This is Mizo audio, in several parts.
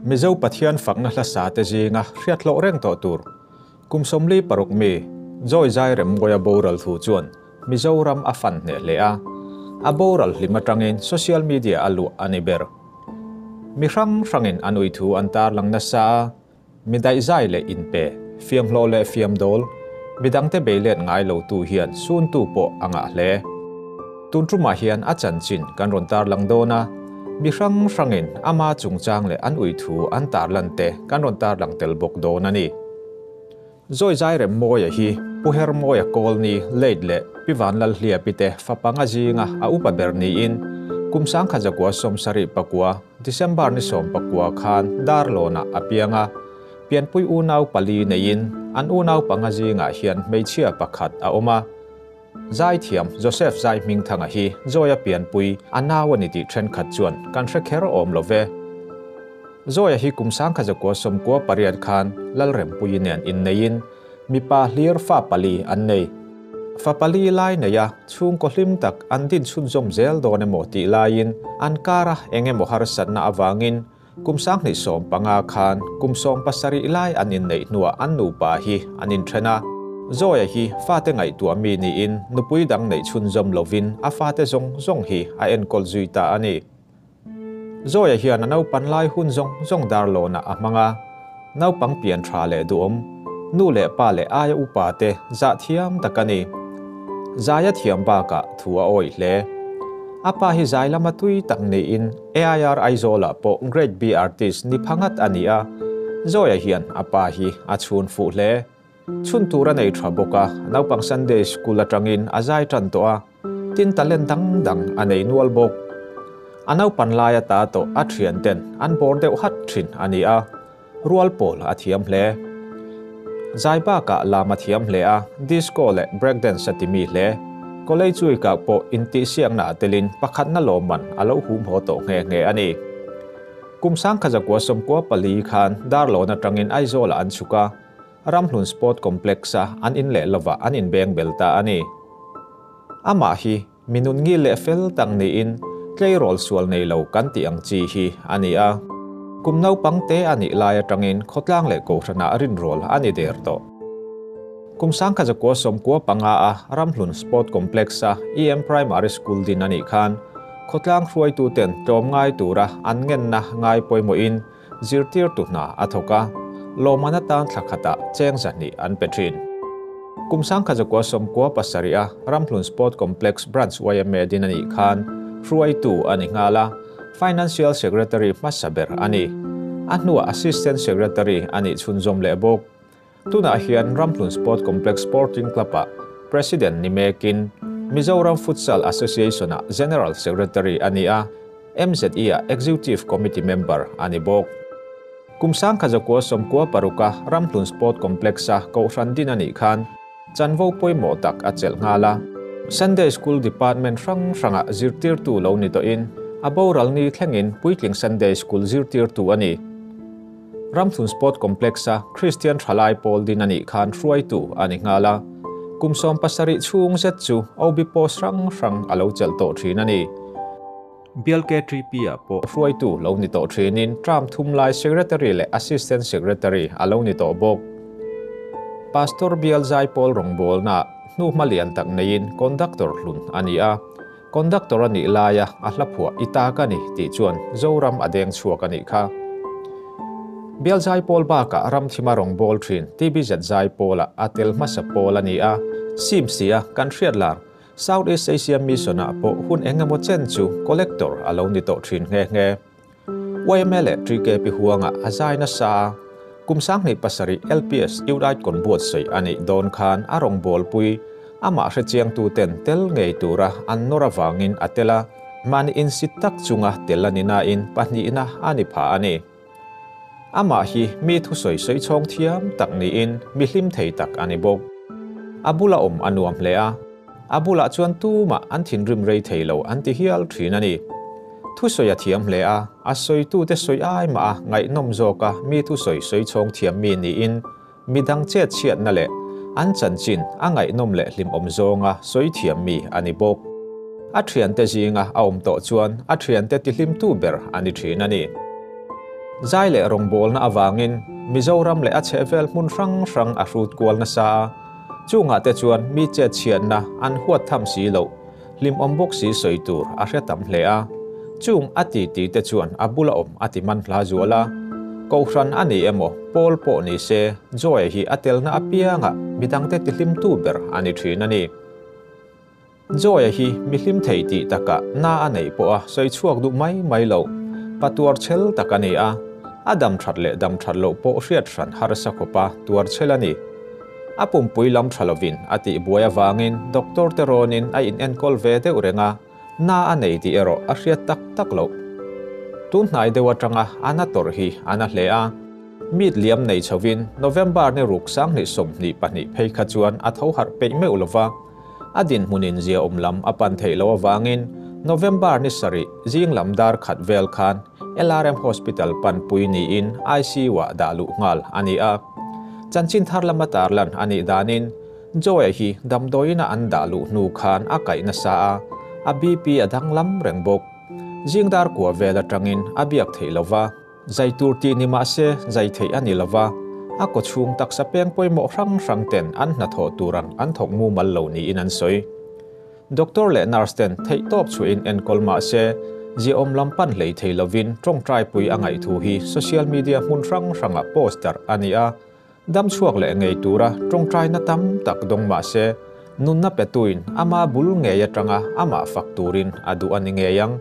Mizo Pathian fakna hla sa te zinga hriat hlawh reng tawh tur kum 46 mi Joy Zai Remmawia boral thu chuan Mizoram a fan hneh hle a, a boral hlim atangin social media a luah a ni ber. Mi hrang hrangin an ui thu an tarlang nasa a, mi daihzai leh inpe, fiamhlawh leh fiamdawl, midangte beilet ngai lo tu hian suntu pawh a ngah hle. Tun tumah hian a chanchin kan rawn tarlang dawn a, mi hrang hrangin ama chungchang leh an ui thu an tarlan te kan rawn tarlang tel bawk dawn a ni. Joy Zai Remmawia hi Pu Hermawia Kawlni late leh Pi Vanlal Hliapi te fapanga zinga a upa ber niin kum 1974 December ni 14 khan Darlawnah a piang a, pianpui unau pali neiin an unau panga zingah hian hmeichhia pakhat a awm a. Zaithiam Joseph Zai Hmingthanga hi Joy-a pianpui a nau a ni tih thenkhat chuan kan hre kher awm lo ve. Joy-a hi kum 1998 khan Lalrempuii nen inneiin mipa hlir fa pali an nei. Fa pali lai nei a, chhungkaw hlim tak an din chhunzawm zel dawn emaw tih laiin an kara eng emaw harsatna avangin kum 2015 khan kum 17 lai an inneih hnuah an nupa hi an inthen a. Joy-a hi fate ngaihtuah mi niin nupui dang neih chhunzawm lovin a fate zawng zawng hi a enkawl zui ta a ni. Joy-a hian a naupan lai hun zawng zawng Darlawnah a hmang a, naupang pian tha leh duhawm, nu leh pa leh aia upa te zah thiam tak a ni. Zaia thiam bakah thu a awih hle. A pa hi zai lama tui tak niin AIR Aizawlah pawh Grade B artist ni phangat a ni a, Joy-a hian a pa hi a chhun fuh hle. Chhun tur a nei tha bawk a, naupang Sunday School atangin a zai tan tawh a, tin talent dang dang a nei nual bawk. A naupan lai ata tawh a thian ten an bawr deuh hat thin a ni a, rual pawl a thiam hle. Zai bakah lam a thiam hle a, disco leh breakdance a ti mi hle. College week-ah pawh intihsiakna a telin pakhatna lawmman a lo hum haw tawh nghe nghe a ni. Kum 1994 khan Darlawn atangin Aizawlah an chhuk a, Ramhlun Sport Complex-a an in leh lovah an inbeng bel ta a ni. Amah hi mi nun ngil leh fel tak niin tleirawl sual nei lo kan tih ang chi hi a ni a. Kum naupang te a nih lai atangin khawtlang leh kohhranah rinrawl a ni der tawh. Kum 1995 a Ramhlun Sport Complex-a EM Primary School din a nih khan khawtlang hruaituten tlawm ngai tura an ngenna ngai pawimawhin zirtirtu hna a thawk a, lawmman atan thla khatah cheng zahnih an pe thin. Kum 1997 a Ramhlun Sport Complex Branch YMA din a nih khan hruaitu a ni nghal a, Financial Secretary hmasa ber a ni. A hnuah Assistant Secretary a nih chhunzawm leh bawk. Tunah hian Ramhlun Sport Complex Sporting Club-ah President ni mekin Mizoram Futsal Association-ah General Secretary a ni a, MZE-ah Executive Committee member a ni bawk. Kum 1996 Ramhlun Sport Complex-a kohhran din a nih khan chanvo pawimawh tak a chelh nghal a. Sunday School Department hrang hrangah zirtirtu lo ni tawhin a boral ni thlengin puitling Sunday School zirtirtu a ni. Ramhlun Sport Complex-a Christian Thalai pawl din a nih khan hruaitu a ni nghal a. Kum 17 chhung zet chu OB post hrang hrang a lo chelh tawh thin a ni. Bial K3P-ah pawh hruaitu lo ni tawh thinin term thum lai Secretary leh Assistant Secretary a lo ni tawh bawk. Pastor Bial Zai Pawl rawngbawlnaah hnu hma lian tak neiin Conductor hlun a ni a, Conductor a nih laia a hla phuah i ta ka ni tih chuan Zoram a deng chhuak a nih kha. Bial Zai Pawl bakah ramthima rawngbâwl thin TBZ Zai Pawlah a tel hmasa pawl a ni a, sim si a kan hriat lar South East Asia Mission-ah pawh hun eng emaw chen chu collector a lo ni tawh thin nghe nghe. YMA leh TKP huangah a zai nasa a, kum 27 LPS Youth Icon buatsaih a nih dawn khan a rawngbawlpui amah hrechiangtuten tel ngei tura an nawr avangin a tel a, mahni insit tak chunga tel a ni nain pahnihna a ni pha a ni. Amah hi mi thusawi sawi chhawng thiam tak niin mi hlim thei tak a ni bawk. A bula awm a nuam hle a, a bulah chuan tumah an thinrim rei thei lo an ti hial thin a ni. Thusawi a thiam hle a, a sawitute sawi ai mah a ngaihnawm zawk a mi thusawi sawi chhawng thiam mi niin midang chet chhiatna leh an chanchin a ngaihnawm leh hlimawm zawnga sawi thiam mi a ni bawk. A thiante zinga a awm tawh chuan a thiante tihlimtu ber a ni thin a ni. Zai leh rawngbawlna avangin Mizoram leh a chhehvel hmun hrang hrang a hrut kual nasa a, chungah te chuan mi chet chhiatna an huat tham si loh, hlimawm bawk si sawi tur a hre tam hle a. Chung a titi te chuan a bula awm a ti man hla zual a. Kohhran a ni emaw, pawl pawh ni se, Joy hi a telna apiangah midangte tihlimtu ber a ni thin a ni. Joy-a hi mi hlim thei tih takah na a neih pawh a sawi chhuak duh mai mai lo. Pa tuar chhel tak a ni a, a dam that leh dam that loh pawh hriat hran harsa khawpa tuar chhel a ni. A pumpui lam tha lovin a tih buai avangin doctor te rawnin a inenkawl ve deuh reng a, na a nei tih erawh a hriat tak tak loh. Tun hnai deuh atanga a na tawrh hi a na hle a. Meet liam nei chhovin November ni ruk 2022 phei kha chuan a tho harh peih meuh lova, A dinhmunin ziaawm lam a pan theih loh avangin November ni sarih zing lam dar khat vel khan LRM Hospital panpui niin ICU-ah dah luh nghal a ni a. Chanchin thar lama tarlan a nih danin Joy-a hi damdawiina an dah luh hnu khan a kaih nasa a, a BP a danglam reng bawk. Zing dar kua vel atangin a biak theih lova. Zai tur tih ni mah se zai theih a ni lo va, a kawchhung taksa peng pawimawh hrang hrang ten an hnathawh tur ang an thawk mumal lo niin an sawi. Doctor leh nurse ten theihtawp chhuahin enkawl mah se ziaawm lam pan hlei thei lovin tawngtaipui a ngaih thu hi social media hmun hrang hrangah post darh a ni a. Dam chhuak leh ngei tura tawngtaina tam tak dawng mah se, nunna petuin ama bul ngei atanga amah fak turin a duh a ni ngei ang.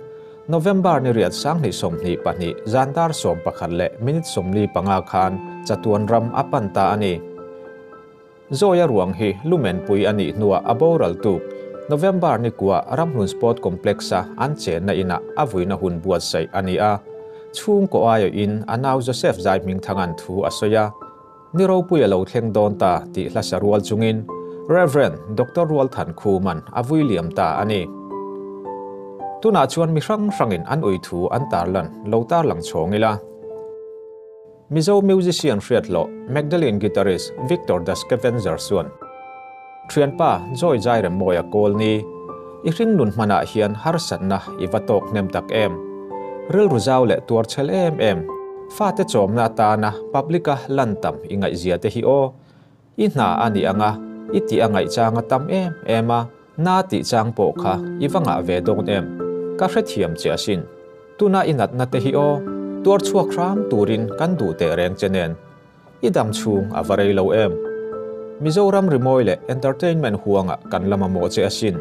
November ni riat 2022 zan dar 11 leh minute 45 khan chatuan ram a pan ta a ni. Zoya ruang hi lumenpui a nih hnuah a boral tuk. November ni kua Ramhlun Sport Complex-a an chenna inah a vuina hun buatsaih a ni a. Chhungkaw aiawhin a nau Joseph Zai hmingthanga'n thu a sawi a, Ni ropui a lo thleng dawn ta tih hlasa rual chungin Rev. Doctor Rualthan Khuma'n a vui liam ta a ni. Tunah chuan mi hrang hrangin an ui thu an tarlan lo tarlang chhawng ila. Mizo musician hriat hlawh Magdalene guitarist Victor the Scavenger chuan, Thianpa Joy Zairemmawia kawl ni, i hringnun hmanah hian harsatna i va tawk hnem tak em? Rilru zau leh tuar chhel em em, fate chawmna atana public-a lan tam i ngaihzia te hi aw. I hna a nih anga i tih a ngaih chang a tam em em a, na tih chang pawh kha i va ngah ve dawn em? Ka hrethiam che asin. Tuna i natna te hi aw, tuar chhuak hram turin kan duh teh reng che nen. I dam chhung a va rei lo em? Mizoram rimawi leh entertainment huangah kan la mamawh che asin.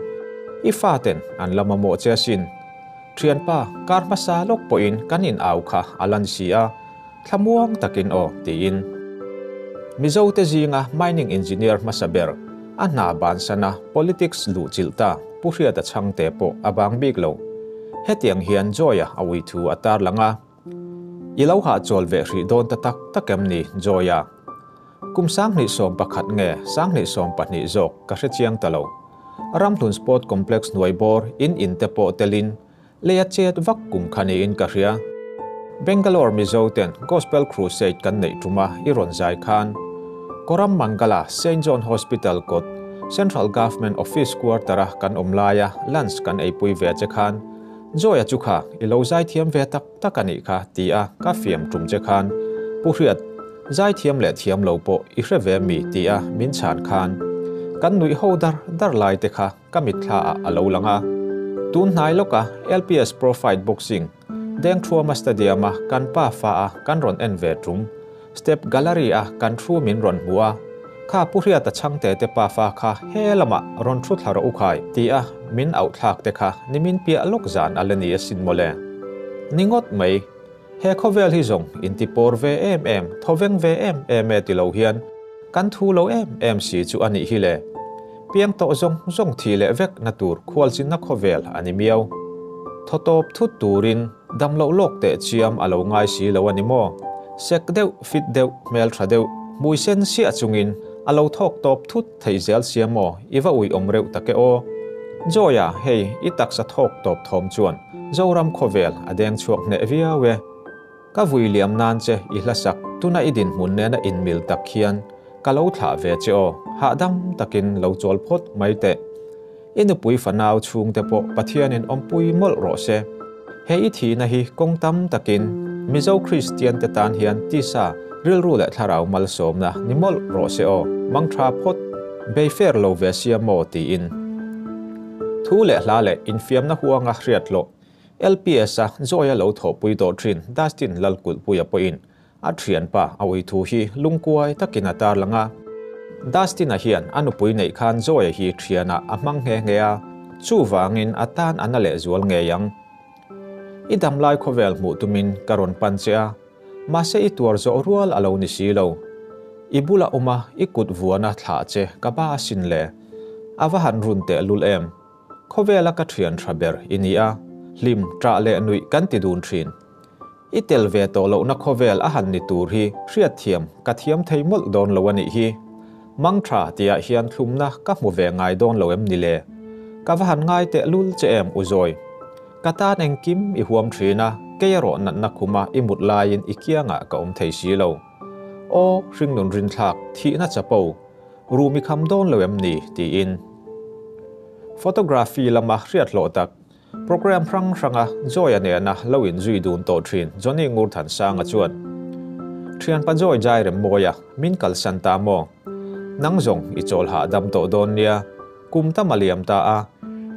I faten an la mamawh che asin. Thianpa, kar hmasa lawk pawhin kan in au kha a lan si a, thlamuang takin aw tiin. Mizote zinga mining engineer hmasa ber, a hna bansana politics luh chilh ta Pu Hriata Chhangte pawh a bang bik lo. Hetiang hian Joy-a a ui thu a tarlang a. I lo hahchawl ve hrih dawn ta tak tak em ni, Joy-a? Kum 2011 nge 2012 zawk ka hre chiang ta lo. Ramhlun Sport Complex hnuai bawr in in te pawh telin lei a chet vak kum kha niin ka hria. Bangalore Mizo ten Gospel Crusade kan neih tuma i rawn zai khan Koram Mangala Saint John Hospital kawt Central Government Office Quarter-a kan awm laia lunch kan eipui ve che khan Joy-a chu kha i lo zaithiam ve tak tak a nih kha ti a ka fiam tum che khan Pu Hriat, zaithiam leh thiam lo pawh i hre ve mi ti a min chhan khan kan nuih ho dar dar lai te kha ka mitthla ah a lo lang a. Tun hnai lawka LPS Pro Fight Boxing, Dengthuama Stadium a kan pa fa a kan rawn en ve tum Step gallery a kan thu min rawn hmu a, Kha Pu Hriata Chhangte te pafa kha he lamah rawn thu thla rawh u khai ti a min auh thlak te kha nimin piah lawk zan a la ni asin mawle. Ni ngawt mai, he khawvel hi zawng inti pawr ve em em, thawveng ve em em e ti lo hian kan thu lo em em si chu a nih hi le. Piang tawh zawng zawng thi leh vek na tur khualchinna khawvel a ni miau. Thaw tawp thut turin Dam loh lawk teh chiam a lo ngai si lo a ni maw? Sek deuh, fit deuh, hmel tha deuh, hmui sen siah chungin a lo thawk tawp thut thei zel sia maw? I va ui awm reuh tak e aw. Joy-a, hei i taksa thawk tawp thawm chuan Zoram khawvel a deng chhuak hneh viau e. Ka vui liam nan che i hlasak tuna i dinhmun nena inmil tak hian ka lo thlah ve che aw, hahdam takin lo chawl phawt mai teh. I nupui fanau chhungte pawh Pathianin awmpui mawlh rawh se. He i thihna hi kawng tam takin Mizo Kristian te tan hian tisa, rilru leh thlarau malsawmna ni mawlh rawh se aw, mangtha phawt, bei fair lo ve sia maw tiin. Thu leh hla leh infiamna huanga hriat hlawh LPS-a Joy-a lo thawhpui tawh thin Dustin Lalkulhpuia pawhin A thianpa a ui thu hi lungkuai takin a tarlang a. Dustin-a hian a nupui neih khan Joy-a hi thianah a hmang nghe nghe a, chuvangin a tan a na lehzual ngei ang. I damlai khawvel hmuh tumin ka rawn pan che a, mahse i tuar zawh rual a lo ni si lo. I bula awm a, i kut vuana thlah che ka ba asin le. A va han run tehlul em. Khawvela ka thian tha ber i ni a, hlim, ṭah leh nuih kan ti dun ṭhin. I tel ve tawh lohna khawvel a han ni tur hi hriatthiam ka thiam thei mawlh dawn lo a nih hi. Mang tha tihah hian thlumna ka hmu ve ngai dawn lo em ni le? Ka va han ngai teh lul che em u Zawi? Ka tan engkim i huam thin a, kei erawh natna khuma i mut laiin i kiangah ka awm thei si lo. Aw, hringnun rinthlak, thihna chapo, rum i kham dawn lo em ni? tiin. Photography lama hriat hlawh tak Program hrang hranga Joy-a nena lo inzui dun tawh thin Johnny Ngurthansanga chuan, Thianpa Joy jai rem mawia min kalsan ta maw? Nang zawng i chawl hahdam tawh dawn nia, kum tam a liam ta a,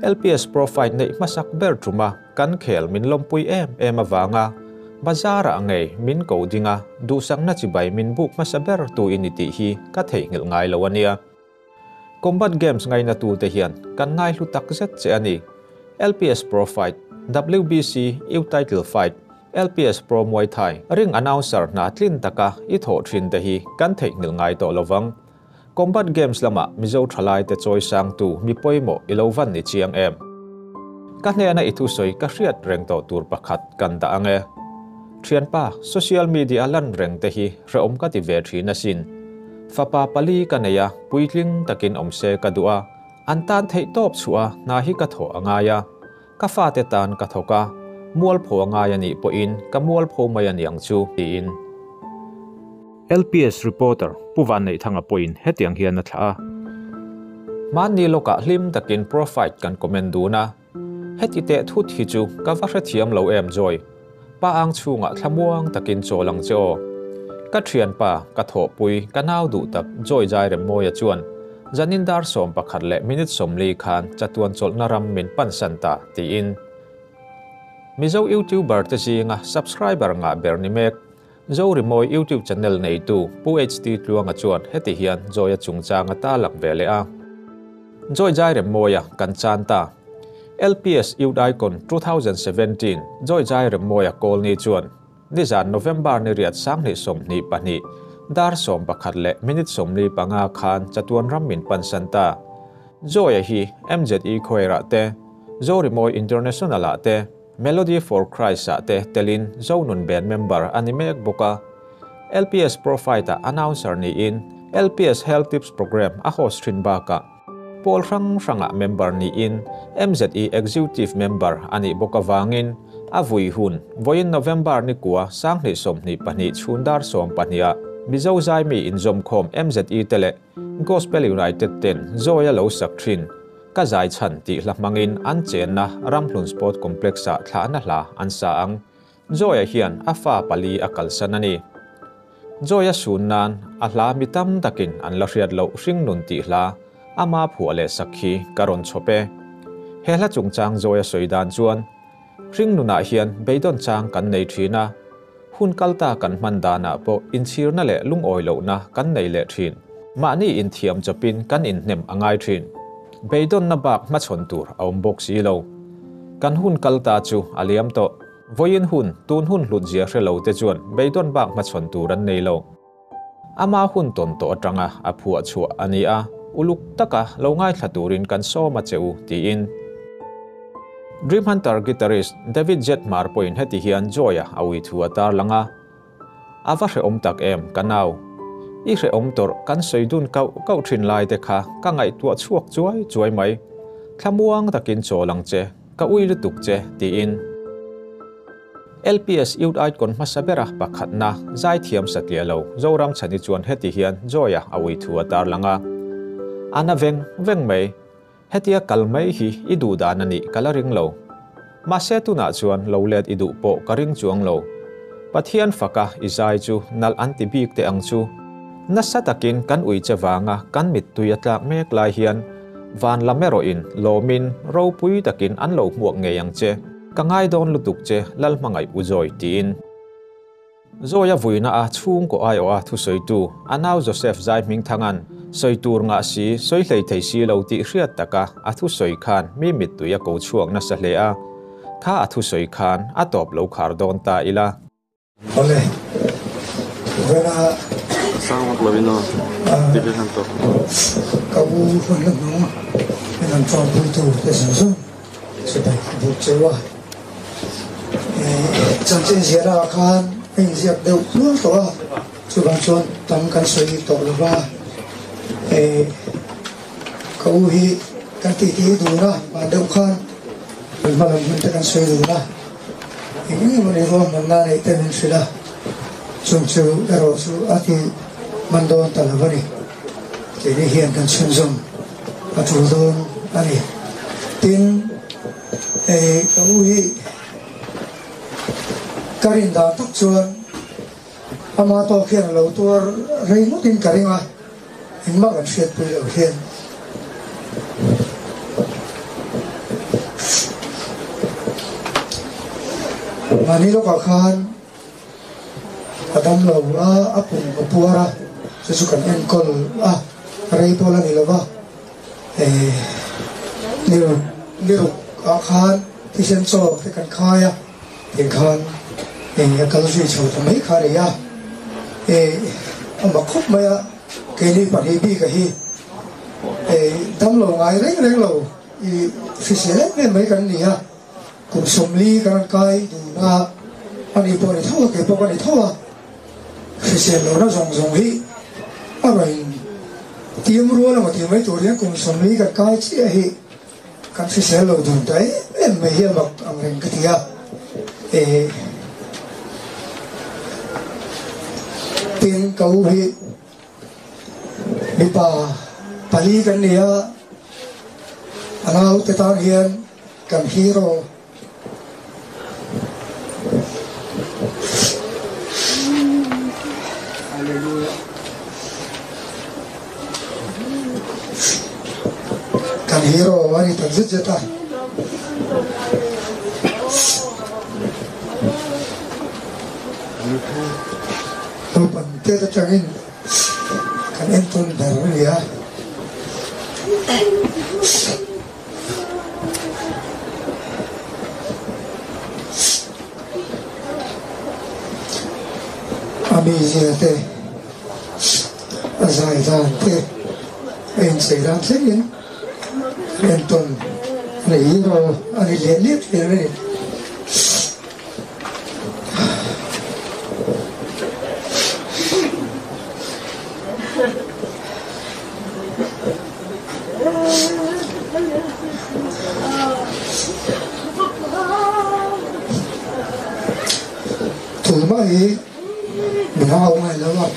LPS Pro Fight neih hmasak ber tuma kan khel min lawmpui em em avanga bazar-ah ngei min ko ding a, duhsakna chibai min buk hmasa ber tu i ni tih hi ka theihnghilh ngai lo a nia. Combat Games ngainatute hian kan ngaihlu tak zet che a ni. LPS Pro Fight, WBC U Title Fight, LPS Pro Muay Thai ring announcer hna tlin taka i thawh thin te hi kan theihnghilh ngai tawh lovang. Combat Games lama Mizo thalaite chawi sangtu mi pawimawh i lo van ni chiang em? Ka hnena i thusawi ka hriat reng tawh tur pakhat kan dah ang e. Thianpa, social media lan reng te hi hrehawm ka ti ve thin asin. Fapa pali ka nei a, puitling takin awm se ka duh a, an tan theih tawp chhuah a hna hi ka thawh a ngai a. Ka fate tan ka thawk a, mualpho a ngai a nih pawhin ka mualpho mai a niang chu, tiin. LPS reporter Pu Vanneihthanga pawhin hetiang hian a thlah a. Hmanni lawkah hlim takin profile kan comment dun a. Heti teh thut hi chu ka va hrethiam lo em Joy. Pa ang chhungah thlamuang takin chawl ang che aw. Ka thianpa, ka thawhpui, ka nau duh tak Joy Jairemmawia chuan zanin dar 11 leh minute 40 khan chatuan chawlhna ram min pansan ta tiin Mizo YouTuber te zinga subscriber ngah ber ni mek Zorimawi YouTube channel neitu Pu HT Tluanga chuan heti hian Joy-a chungchang a tarlang ve leh a. Joy Jairemmawia kan chan ta. LPS Youth Icon 2017 Joy Jairemmawia Kawlni chuan nizan November ni riat 2022 dar 11 leh minute 45 khan chatuan ram min pansan ta. Joy-a hi MZE Choir-ah te, Zorimawi International-ah te, Melody for Christ-ah te telin Zonun Band member a ni mek bawk a. LPS Profite-ah announcer niin LPS Health Tips Program a host thin bakah pawl hrang hrangah member niin MZE Executive Member a nih bawk avangin a vui hun vawiin November ni kua 2022 chhun dar 12 ah Mizo Zaimi inzawmkhawm MZE te leh Gospel United ten Joy-a lo sak thin Ka zai chhan tih hla hmangin an chenna Ramhlun Sport Complex-ah thlahna hla an sa ang. Joy-a hian a fa pali a kalsan a ni. Joy-a sun nan a hla mi tam takin an la hriat loh hringnun tih hla ama phuah leh sak hi ka rawn chhawp e. He hla chungchang Joy-a sawi dan chuan, Hringnunah hian beidawn chang kan nei thin a, hun kalta kan hman danah pawh inchhirna leh lungawi lohna kan nei leh thin. Mahni inthiam chawpin kan inhnem a ngai thin. Beidawnna bak hmachhawn tur a awm bawk si lo. Kan hun kalta chu a liam tawh. Vawiin hun, tun hun hlutzia hre lo te chuan beidawn bak hmachhawn tur an nei lo. Ama hun tawn tawh atanga a phuah chhuah a ni a, uluk taka lo ngaithla turin kan sawm a che u, tiin. Dream Hunter guitarist David Jetmar pawhin heti hian Joy-a a ui thu a tarlang a, A va hrehawm tak em, ka nau. I hrehawm tawrh kan sawi dun kauh kauh thin lai te kha ka ngaihtuah chhuak chuai chuai mai. Thlamuang takin chawl ang che, ka ui lutuk che, tiin. LPS Youth Icon hmasa bera pakhatna zaithiam satliah lo Zoram Chhani chuan heti hian Joy-a a ui thu a tarlang a, A na veng veng mai, hetia kal mai hi i duh dan a nih ka la ring lo. Mahse tunah chuan lo let i duh pawh ka ring chuang lo. Pathian faka i zai chu nalh an ti bik teh ang chu. Nasa takin kan ui che vanga kan mittui a tlak mek lai hian van lam erawhin lawmin ropui takin an lo hmuak ngei ang che. Ka ngai dawn lutuk che Lalhmangaih u Zawi tiin. Zawia vuina a chhungkaw aiawha thusawitu a nau Joseph Zai Hmingthanga'n sawi tur ngah si, sawi hlei thei si lo tih hriat taka a thusawi khan mi mittui a ko chhuak nasa hle a. Kha a thusawi khan a tawp lo khar dawn ta ila. Awle, vawiina ka u hun la hnung min han tlawmpuitu te zawng zawng Sipai buk cheu a, chanchin ziahna ah khan a inziak deuh nual tawh a, chuvang chuan tam kan sawi tawh lo va, ka u hi kan titi dun a, van deuh khan kan hma lam hun te kan sawi dun a, eng eng emaw ni ruahmanna neih te min hrilh a, chung chu erawh chu a ti hman dawn ta lo a ni, keini hian kan chhunzawm. A tul dawn a ni. Tin, hei ka u hi ka rin dan tak chuan ama tawk hian a lo tuar rei ngawtin ka ring a, engmah kan hriatpui loh hian. Mahni lawkah khan A dam lo a, a pum a puar a, chu chu kan enkawl a, rei pawh la ni lo va, niruk ah khan thisen chaw te kan khai a, tin khan eng a kal zui chho ta mai kha a ni a, a mak khawp mai a, keini pahnih bik a hi dam lo ngai reng reng lo i hrisel em em mai kan ni a. Kum 40 kan rawn kai dun a, ani pawh a ni tho a, kei pawh ka ni tho a, hrisel lohna zawng zawng hi a rawn tiam rual emaw tih mai tur hian kum 40 kan kai chiah hi kan hrisel lo dun ta em em mai hi a mak ang reng ka ti a, eh tin ka u hi mipa pali kan ni a, a naute tan hian Kan hero. Kan hero a ni tak zet zet a. Naupang tet atangin kan entawn ber a ni a. A mizia te, a zai dan te, a inchei dan thlengin entawn a ni hero a ni lian lian thin a ni. Tumah hi min hau ngai lo a,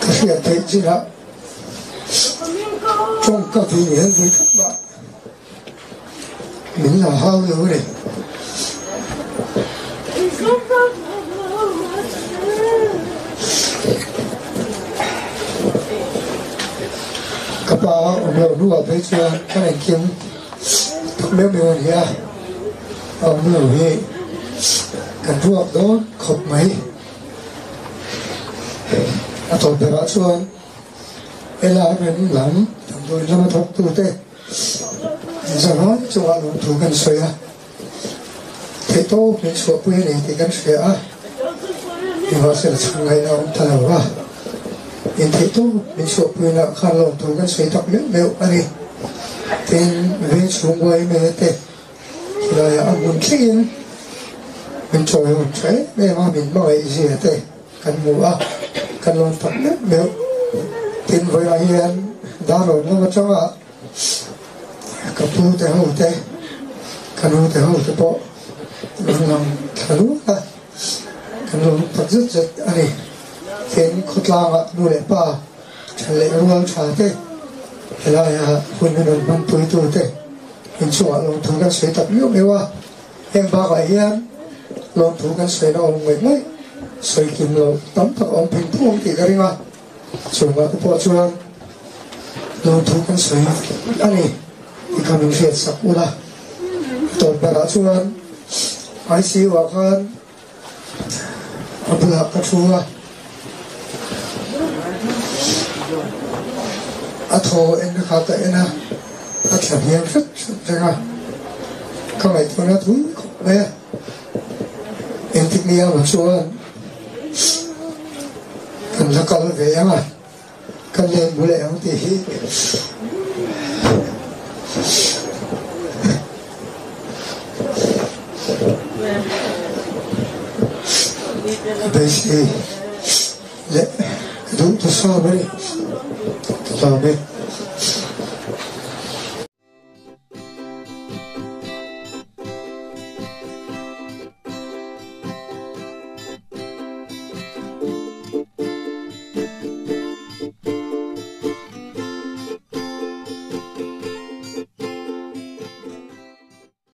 ka hriat theih chinah tawngka vin hian vui khat mah min la hau lo a ni. Ka pa awm loh hnuah phei chuan ka engkim tak meuh meuh a ni a, a awm lo hi kan ruak dawn khawp mai. A tawp berah chuan helai rem lam damdawi lama thawktute Zarai chungah lawmthu kan sawi a, theihtawp min chhuahpui a ni tih kan hria a, nimahsela chhang ngaihna a awm ta lo a, in theihtawp min chhuahpuina khan lawmthu kan sawi tak meuh meuh a ni. Tin, veng chhung uai mai te khilaiah a hmun thlengin min chawiawm tha em em a, min hmangaih zia te kan hmu a, kan lawm tak meuh meuh. Tin, vawiah hian Darlawn lam atanga Ka pu te ho te, ka nu te ho te pawh an lang thla luak a, kan lo tak zet zet a ni. Tin, khawtlangah nu leh pa tha leh rual tha te, helaia hun an rawn hmanpuitu te inchungah lawmthu kan sawi tak miau miau a. Heng bakah hian Lawmthu kan sawi na awm ngawih ngawih, sawi kim lo tam tak a awm pheng phung tih ka ring a, chungah te pawh chuan lawmthu kan sawi a ni tih kha min hriat sak ula. Tawp berah chuan ICU ah khan a bulah ka thu a, a thaw en kha ka en a, a thla hniam hret hret reng a, ka ngaihtuahna thui khawp mai a. Engtik ni emaw chuan kan la kal ve ang a, kan len bu leh ang tih hi beisei leh ka duh ta sawm a ni. Ka tlawm e.